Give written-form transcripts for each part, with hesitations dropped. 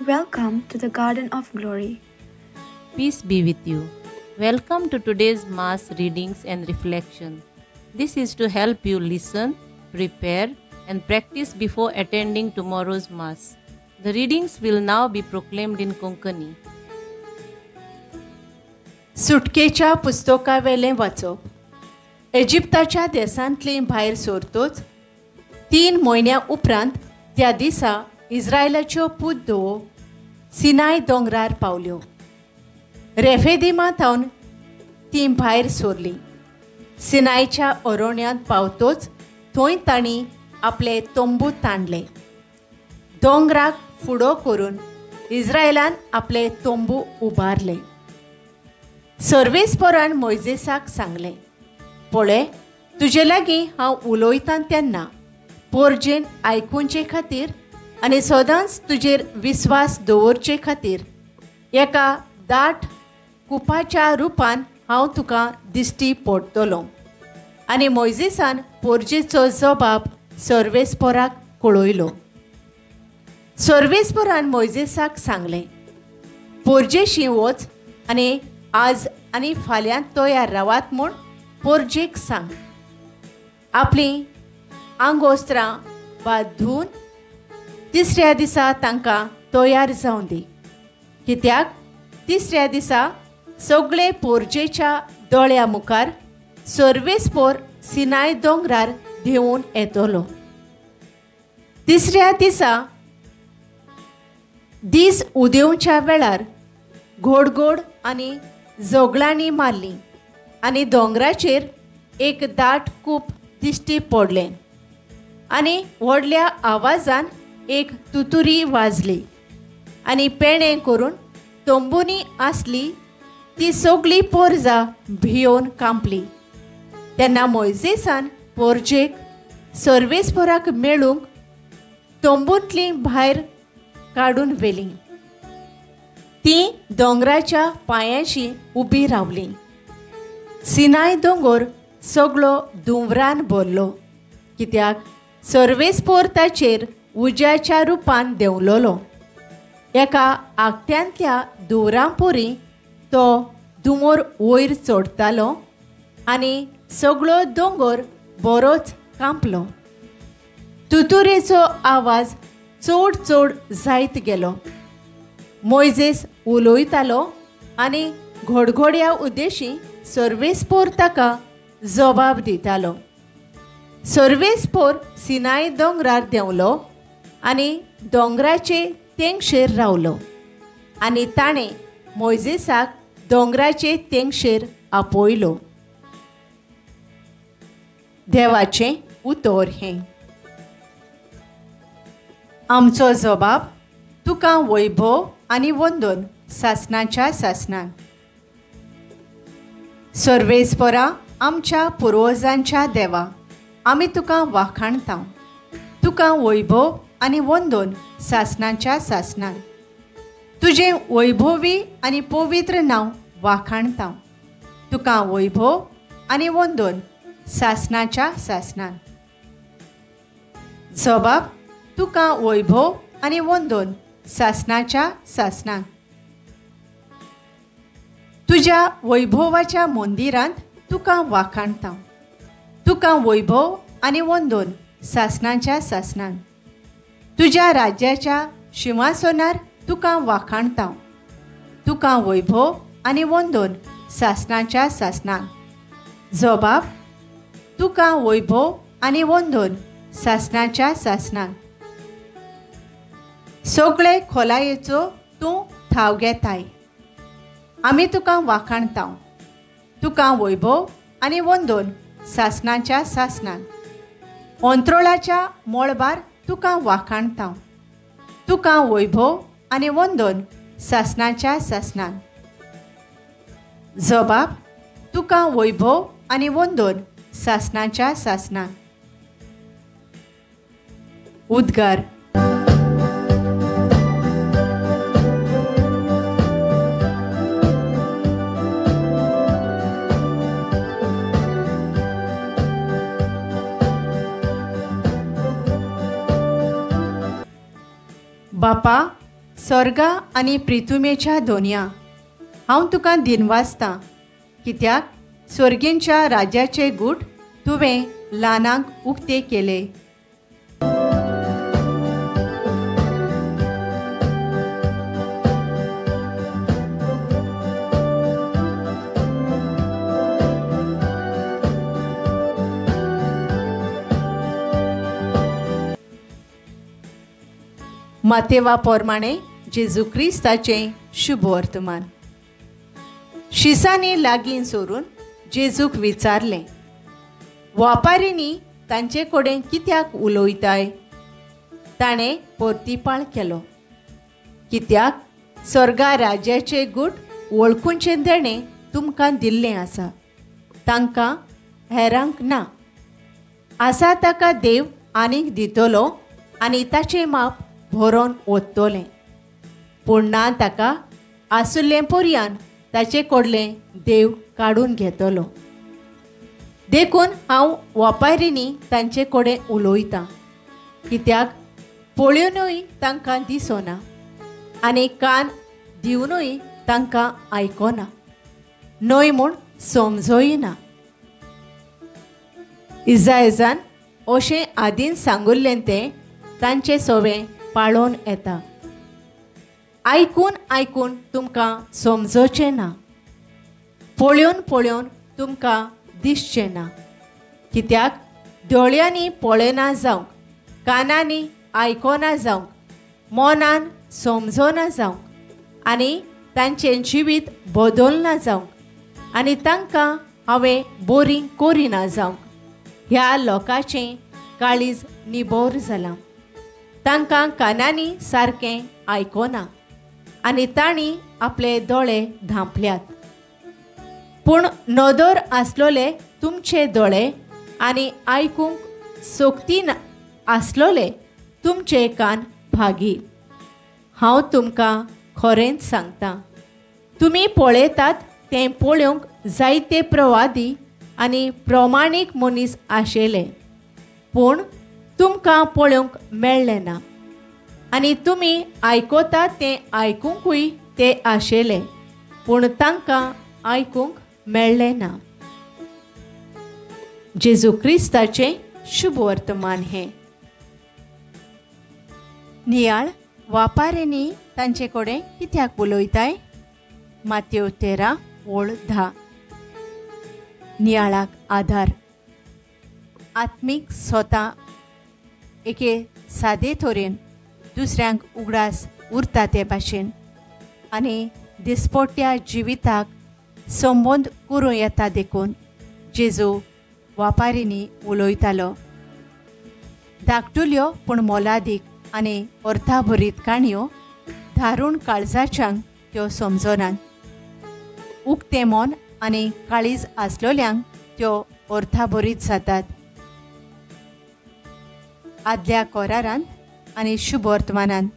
Welcome to the Garden of Glory. Peace be with you. Welcome to today's Mass readings and reflection. This is to help you listen, prepare, and practice before attending tomorrow's Mass. The readings will now be proclaimed in Konkani. सुटकेच्या पुस्तकावेलें वाचप. इजिप्ताच्या देशांतली भायर सरतोच 3 म्हयन्या उपरांत त्या दिसा इस्रायलाच्यो पुद्दो सिनाय दोंगरार पावल्यो. रेफेदिमा थावन ती भायर सरली. सिनायच्या अरण्यांत पावतोच थंय तांणी आपले तंबू ताणले. दोंगराक फुडो करून इस्रायलान आपले तंबू उबारले. सर्वेस्परान मोयजेसाक सांगलें, पळय, तुजे लागीं हांव उलयतां तेन्ना पोरजेन आयकुचे खातीर आनी सदांच तुजेर विस्वास दवरचे खातीर एका दाट कुपाच्या रुपान हांव तुका दिश्टी पडटलो. आनी मोयजेसान पोरजेचो जबाब सर्वेस्पराक कळयलो. सर्वेस्परान मोयजेसाक सांगलें, पोरजेशी वच आनी आज आनी फाल्यां तयार रावात म्हूण पोरजेक सांग. आपलीं आंगोस्त्रां वा धुवन तिसऱ्या दिसा तांकां तयार जावं दी, कित्याक तिसऱ्या दिसा सगळे पोरजेच्या दोळ्या मुखार सर्वेस्पोर सिनाय दोंगरार धेवन येतलो. तिसऱ्या दिसा दीस उदेवच्या वेळार गोडगोड आनी जोगलांनी मारली आनी दोंगराचेर एक दाट कूप दिश्टी पडलें आनी व्हडल्या आवाजान एक तुतुरी वाजली आनी पेणें करून तंबुनी आसली ती सगळी पोरजा भियोवन कांपली. तेन्ना मोयजेसान पोरजेक सर्वेस्पराक मेळूंक तंबूंतली भायर काडून व्हेली. ती दोंगराच्या पांयांशी उबी रावली. सिनाय दोंगर सगळो धुंवरान भरलो, कित्याक सर्वेस्पोर ताचेर उज्याच्या रुपान देंवलोलो. एका आगट्यांतल्या धुंवरांपोरी तो धुंवर वयर चडतालो आनी सगळो दोंगर बरोच कांपलो. तुतुरेचो आवाज चड चड जायत गेलो. मोयजेस उलयतालो आनी घोडघोड्या उद्देशी सर्वेस्पोर ताका जबाब दितालो. सर्वेस्पोर सिनाय दोंगरार देंवलो आनी दोंगराचे तेंगशेर रावलो आनी ताणें मोयजेसाक दोंगराचे तेंगशेर आपयलो. देवाचें उतर हें. आमचो जबाब तुका वैभव आनी वंदन सासणाच्या सासणान. सर्वेस्परा आमच्या पुर्वजांच्या देवा, आमी तुका वाखाणता. तुका वैभव आनी वंदन सासणाच्या सासणान. तुजें वैभवी आनी पवित्र नांव वाखाणता. तुका वैभव आनी वंदन सासणाच्या सासणान. जबाब तुका वैभव आनी वंदन सासणाच्या सासणान. तुज्या वैभवाच्या मंदिरांत तुका वाखाणता. तुका वैभव आनी वंदन सासणाच्या सासणान. तुज्या राज्याच्या शिंवासनार तुका वाखाणता. तुका वैभव आनी वंदन सासणाच्या सासणान. जबाब तुका वैभव आनी वंदन सासणाच्या सासणान. सगळे खोलायेचो तूं थाव घेताय. आमी तुका वाखाणता. तुका वैभव आनी वंदन सासणाच्या सासणान. अंत्रोळाच्या मळबार तुका वाखाणता. तुका वैभव आनी वंदन सासणाच्या सासणान. जबाब तुका वैभव आनी वंदन सासणाच्या सासणान. उद्गार. बापा, स्वर्गा आनी प्रिथुमेच्या दोनया, हांव तुका दिनवासतां कित्याक स्वर्गींच्या राज्याचे गूट तुवें ल्हानांक उक्ते केले. मातेवा पोरमाणे जेजू क्रिस्ताचें शुभ वर्तमान. शिसांनी लागीं सोरून जेजूक विचारलें, वापारींनी तांचे कडेन कित्याक उलयताय? ताणें परतिपाळ केलो, कित्याक स्वर्गा राज्याचे गूट वळखुचें देणें तुमकां दिल्लें आसा, तांकां हेरांक ना. आसा ताका देव आनीक दितलो आनी ताचें माप भरोन ओततलें, पूण ना ताका आसुल्लें पर्यान ताचे कडलें देव काडून घेतलो. देखून हांव वापारींनी तांचे कडेन उलयतां, कित्याक पळोवनूय तांकां दिसना आनी कान दिवनूय तांकां आयकना, न्हय म्हूण समजोय ना. इजायजान अशें आदीन सांगुल्लें तें तांचें सवें पाळोवन येता. आयकून आयकून तुमकां समजोचें ना, पळोवन पळोवन तुमकां दिसचें ना, कित्याक दोळ्यांनी पळयना जावंक, कानांनी आयकना जावंक, मनान समजना जावंक आनी तांचें जिवीत बदलना जावंक आनी तांकां हांवें बोरीं करिना जावंक ह्या लोकांचें काळीज निबोर जालां. तांकां कानांनी सारकें आयकना आनी तांणी आपले दोळे धांपल्यात. पूण नदर आसलोले तुमचे दोळे आनी आयकूंक सोकती आसलोले तुमचे कान भागी. हांव तुमकां खरेंच सांगतां, तुमी पळयतात तें पळोवंक जायते प्रवादी आनी प्रमाणीक मनीस आशिल्ले, पूण तुमकां पळोवंक मेळ्ळें ना, आनी तुमी आयकता तें आयकुंकूय ते आशिल्ले, पूण तांकां आयकूंक मेळ्ळें ना. जेजू क्रिस्ताचें शुभ वर्तमान हें. नियाळ वापाऱ्यांनी तांचे कडेन कित्याक उलयताय? मातेव 13:10. नियाळाक आधार. आत्मीक स्वता एके सादे तरेन दुसऱ्यांक उगडास उरता ते भाशेन आनी दिसपट्ट्या जिविताक संबंद करूं येता देखून जेजू वापारींनी उलयतालो. धाकटुल्यो पूण मोलादीक आनी अर्थाभरीत काणयो धारूण काळजाच्यांक त्यो समजनात. उक्तें मन आनी काळीज आसलोल्यांक त्यो अर्थाभरीत जातात. आदल्या कोरारांत आनी शुभ वर्तमानांत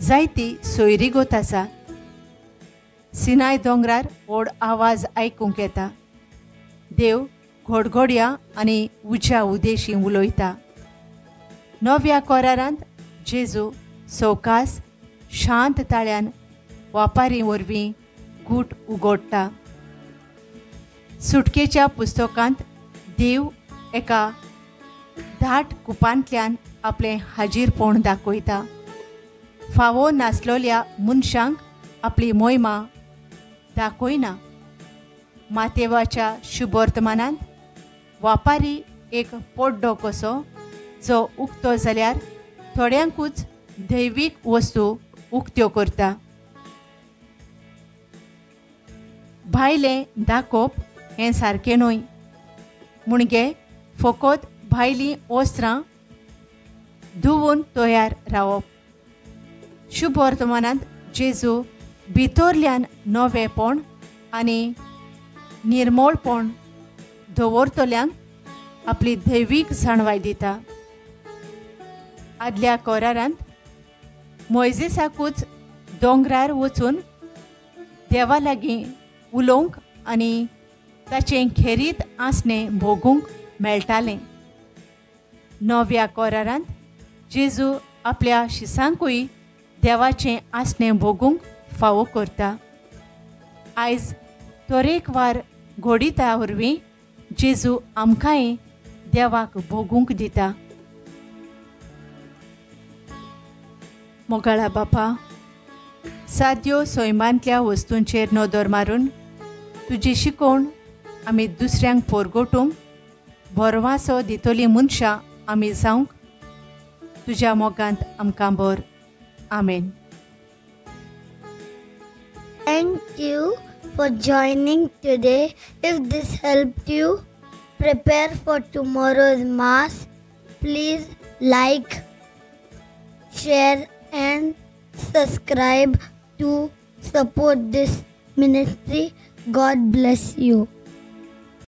जायती सोयरीगत आसा. सिनाय दोंगरार व्हड आवाज आयकूंक येता. देव घोडघोड्या आनी उज्या उदेशी उलयता. नव्या कोरारांत जेजू सवकास शांत ताळ्यान वापारी वरवीं गूट उगडटा. सुटकेच्या पुस्तकांत देव एका धाट कुपांतल्यान आपलें हाजीरपण दाखयता. फावो नासलोल्या मनशांक आपली मोहिमा दाखयना. मातेवाच्या शुभवर्तमानांत वापारी एक पड्डो कसो जो उक्तो जाल्यार थोड्यांकूच दैवीक वस्तू उक्त्यो करता. भायलें दाखोवप हें सारकें न्हय, म्हणगे फकत भायलीं वस्त्रां धुवून तयार रावप. शुभ वर्तमानांत जेजू भितरल्यान नवेपण आनी निर्मळपण दवरतल्यांक आपली दैवीक जाणवाय दिता. आदल्या कोरारांत मोयजेसाकूच दोंगरार वचून देवा लागीं उलोवंक आनी ताचें खेरीत आसणें भोगूंक मेळटालें. नव्या कोरारांत जेजू आपल्या शिसांकूय देवाचें आसणें भोगूंक फावो करता. आयज तरेकवार घोडिता वरवीं जेजू आमकांय देवाक भोगूंक दिता. मोगाळा बापा, साद्यो सैमांतल्या वस्तूंचेर नदर मारून तुजी शिकोवण आमी दुसऱ्यांक पोरगोटूंक भरवासो दितली मनशां आमी जावंक तुज्या मोगांत आमकां भर. आमेन. Thank you for joining today. If this helped you prepare for tomorrow's Mass, please like, share and subscribe to support this ministry. God bless you.